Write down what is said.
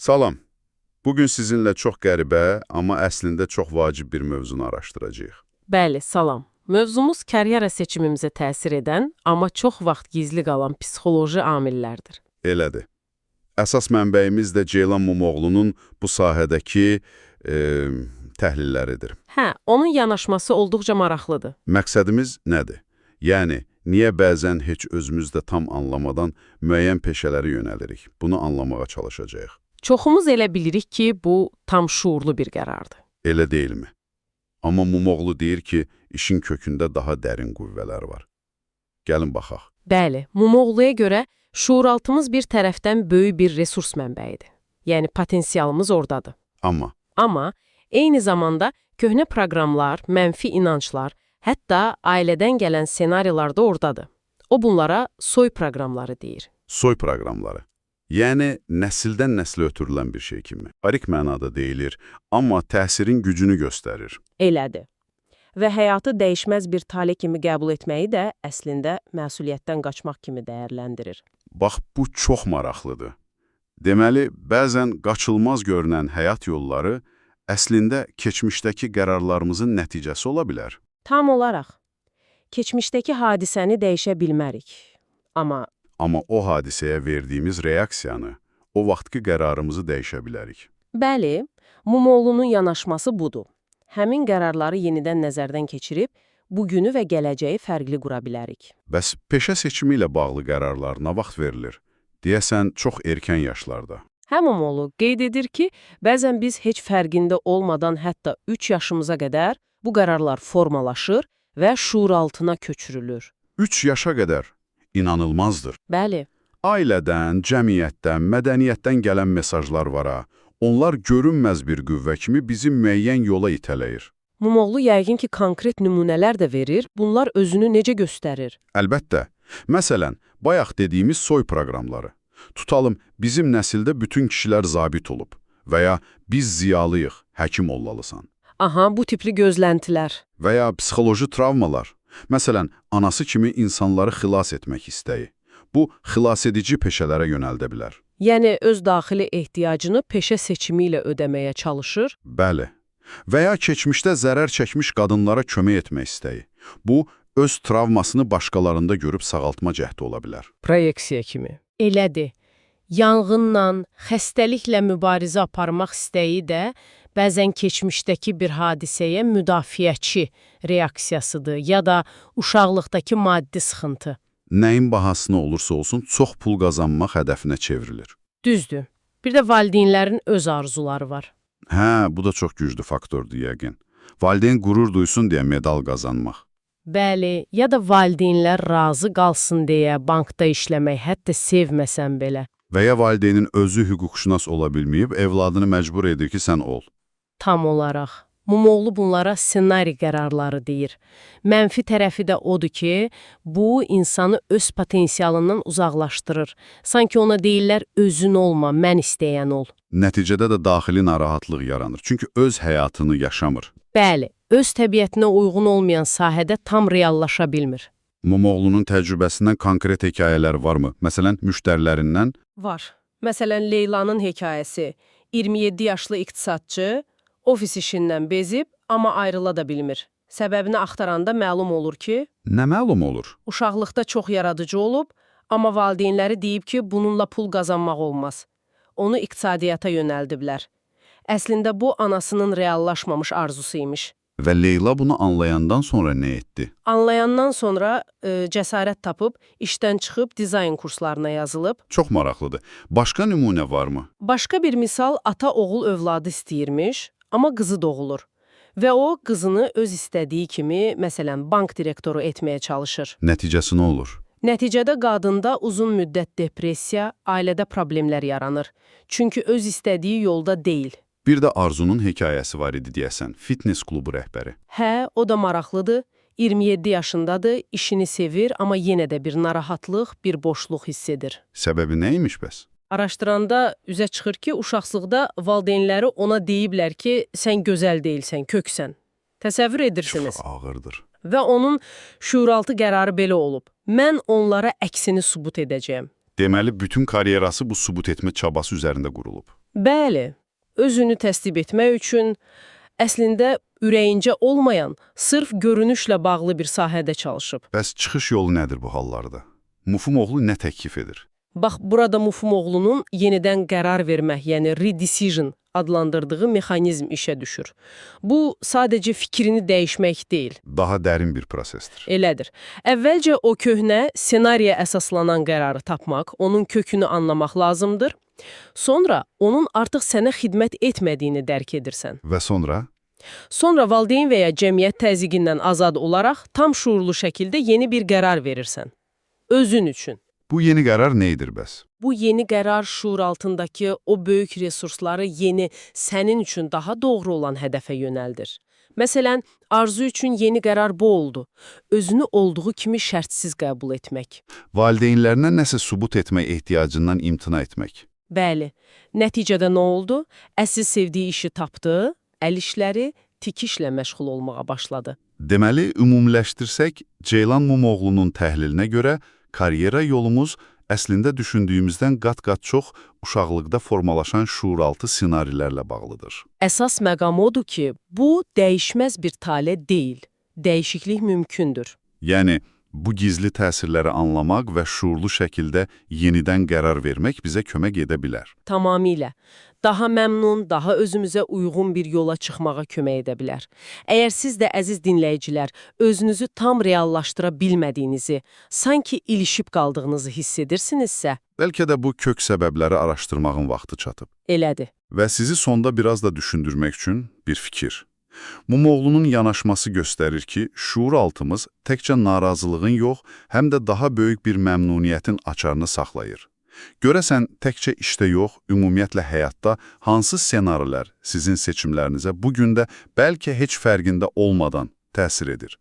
Salam. Bugün sizinlə çox qəribə, amma əslində çox vacib bir mövzunu araşdıracağıq. Bəli, salam. Mövzumuz karyera seçimimizə təsir edən, amma çox vaxt gizli qalan psixoloji amillərdir. Elədir. Əsas mənbəyimiz də Ceylan Mumoğlu'nun bu sahədəki təhlilləridir. Hə, onun yanaşması olduqca maraqlıdır. Məqsədimiz nədir? Yəni, niyə bəzən heç özümüz də tam anlamadan müəyyən peşələrə yönəlirik? Bunu anlamağa çalışacağıq. Çoxumuz elə bilirik ki, bu tam şuurlu bir qərardır. Elə deyilmi? Amma Mumoğlu deyir ki, işin kökündə daha dərin qüvvələr var. Gəlin baxaq. Bəli, Mumoğlu'ya görə şuuraltımız bir tərəfdən böyük bir resurs mənbəyidir. Yəni potensialımız ordadır. Amma Amma eyni zamanda köhnə proqramlar, mənfi inanclar, hətta ailədən gələn ssenarilər də ordadır. O bunlara soy proqramları deyir. Soy proqramları. Yəni, nəsildən nəslə ötürülən bir şey kimi. Arik mənada deyilir, amma təsirin gücünü göstərir. Elədir. Və həyatı dəyişməz bir tale kimi qəbul etməyi də əslində məsuliyyətdən qaçmaq kimi dəyərləndirir. Bax, bu çox maraqlıdır. Deməli, bəzən qaçılmaz görünən həyat yolları əslində keçmişdəki qərarlarımızın nəticəsi ola bilər. Tam olaraq. Keçmişdəki hadisəni dəyişə bilmərik. Amma Amma o hadisəyə verdiyimiz reaksiyanı, o vaxtki qərarımızı dəyişə bilərik. Bəli, Mumoğlu'nun yanaşması budur. Həmin qərarları yenidən nəzərdən keçirib, bugünü və gələcəyi fərqli qura bilərik. Bəs peşə seçimi ilə bağlı qərarlar nə vaxt verilir? Deyəsən, çox erkən yaşlarda. Hə Mumoğlu qeyd edir ki, bəzən biz heç fərqində olmadan hətta 3 yaşımıza qədər bu qərarlar formalaşır və şuuraltına köçürülür. 3 yaşa qədər inanılmazdır. Bəli, Ailədən, cəmiyyətdən, mədəniyyətdən gələn mesajlar var ha. Onlar görünməz bir qüvvə kimi bizi müəyyən yola itələyir. Mumoğlu yəqin ki, konkret nümunələr də verir. Bunlar özünü necə göstərir? Əlbəttə, məsələn, bayaq dediyimiz soy proqramları. Tutalım, bizim nəsildə bütün kişilər zabit olub və ya biz ziyalıyıq, həkim olmalısan. Aha, bu tipli gözləntilər. Və ya psixoloji travmalar. Məsələn, anası kimi insanları xilas etmək istəyi. Bu, xilasedici peşələrə yönəldə bilər. Yəni öz daxili ehtiyacını peşə seçimi ilə ödəməyə çalışır. Bəli. Və ya keçmişdə zərər çəkmiş qadınlara kömək etmək istəyi. Bu, öz travmasını başqalarında görüb sağaltma cəhdi ola bilər. Proyeksiya kimi. Elədir. Yanğınla, xəstəliklə mübarizə aparmaq istəyi də bəzən keçmişdəki bir hadisəyə müdafiəçi reaksiyasıdır ya da uşaqlıqdakı maddi sıxıntı. Nəyin bahasına olursa olsun çox pul qazanmaq hədəfinə çevrilir. Düzdür. Bir də valideynlərin öz arzuları var. Hə, bu da çox güclü faktordur yəqin. Valideyn qürur duysun deyə medal qazanmaq. Bəli, ya da valideynlər razı qalsın deyə bankda işləmək, hətta sevməsən belə. Və ya valideynin özü hüquqşünas ola bilməyib, evladını məcbur edir ki, sən ol. Tam olaraq. Mumoğlu bunlara ssenari qərarları deyir. Mənfi tərəfi də odur ki, bu insanı öz potensialından uzaqlaşdırır. Sanki ona deyirlər, özün olma, mən istəyən ol. Nəticədə də daxili narahatlıq yaranır. Çünki öz həyatını yaşamır. Bəli, öz təbiətinə uyğun olmayan sahədə tam reallaşa bilmir. Mumoğlunun təcrübəsindən konkret hekayələr varmı? Məsələn, müştərilərindən. Var. Məsələn, Leylanın hekayəsi. 27 yaşlı iqtisadçı ofis işindən bezib, amma ayrıla da bilmir. Səbəbini axtaranda məlum olur ki, Nə məlum olur? uşaqlıqda çox yaradıcı olub, amma valideynləri deyib ki, bununla pul qazanmaq olmaz. Onu iqtisadiyyata yönəldiblər. Əslində bu anasının reallaşmamış arzusu imiş. Və Leyla bunu anlayandan sonra nə etdi? Anlayandan sonra cəsarət tapıb, işdən çıxıb dizayn kurslarına yazılıb. Çox maraqlıdır. Başqa nümunə varmı? Başqa bir misal ata oğul övladı istəyirmiş, amma qızı doğulur. Və o qızını öz istədiyi kimi, məsələn, bank direktoru etməyə çalışır. Nəticəsi nə olur? Nəticədə qadında uzun müddət depressiya, ailədə problemlər yaranır. Çünki öz istədiyi yolda deyil. Bir də Arzunun hekayəsi var idi deyəsən, fitness klubu rəhbəri. Hə, o da maraqlıdır. 27 yaşındadır, işini sevir, amma yenə də bir narahatlıq, bir boşluq hiss edir. Səbəbi nə imiş bəs? Araşdıranda üzə çıxır ki, uşaqlıqda valideynləri ona deyiblər ki, sən gözəl deyilsən, köksən. Təsəvvür edirsiniz. Çox ağırdır. Və onun şuuraltı qərarı belə olub. Mən onlara əksini sübut edəcəyəm. Deməli, bütün karyerası bu sübut etmə çabası üzərində qurulub. Bəli, özünü təsdiq etmək üçün əslində ürəyincə olmayan, sırf görünüşlə bağlı bir sahədə çalışıb. Bəs çıxış yolu nədir bu hallarda? Mufumoğlu nə təklif edir? Bax, burada Mufumoğlunun yenidən qərar vermək, yəni redecision adlandırdığı mexanizm işə düşür. Bu, sadəcə fikrini dəyişmək deyil. Daha dərin bir prosesdir. Elədir. Əvvəlcə o köhnə ssenariyə əsaslanan qərarı tapmaq, onun kökünü anlamaq lazımdır. Sonra onun artıq sənə xidmət etmədiyini dərk edirsən. Və sonra? Sonra valideyn və ya cəmiyyət təzyiqindən azad olaraq tam şuurlu şəkildə yeni bir qərar verirsən. Özün üçün. Bu yeni qərar nə edir bəs? Bu yeni qərar şuur altındakı o böyük resursları yeni, sənin üçün daha doğru olan hədəfə yönəldir. Məsələn, Arzu üçün yeni qərar bu oldu. Özünü olduğu kimi şərtsiz qəbul etmək. Valideynlərinə nəsə sübut etmək ehtiyacından imtina etmək. Bəli. Nəticədə nə oldu? Əsl sevdiyi işi tapdı, əl işləri tikişlə məşğul olmağa başladı. Deməli, ümumiləşdirsək, Ceylan Mumoğlunun təhlilinə görə karyera yolumuz əslində düşündüyümüzdən qat-qat çox uşaqlıqda formalaşan şuuraltı ssenarilərlə bağlıdır. Əsas məqam odur ki, bu dəyişməz bir tale deyil. Dəyişiklik mümkündür. Yəni, bu gizli təsirləri anlamaq və şuurlu şəkildə yenidən qərar vermək bizə kömək edə bilər. Tamamilə. Daha məmnun, daha özümüzə uyğun bir yola çıxmağa kömək edə bilər. Əgər siz də əziz dinləyicilər, özünüzü tam reallaşdıra bilmədiyinizi, sanki ilişib qaldığınızı hiss edirsinizsə, Bəlkə də bu kök səbəbləri araşdırmağın vaxtı çatıb. elədir. Və sizi sonda biraz da düşündürmək üçün bir fikir. Mumoğlunun yanaşması göstərir ki, şuur altımız təkcə narazılığın yox, həm də daha böyük bir məmnuniyyətin açarını saxlayır. Görəsən, təkcə işdə yox, ümumiyyətlə həyatda hansı ssenarilər sizin seçimlərinizə bu gün də bəlkə heç fərqində olmadan təsir edir?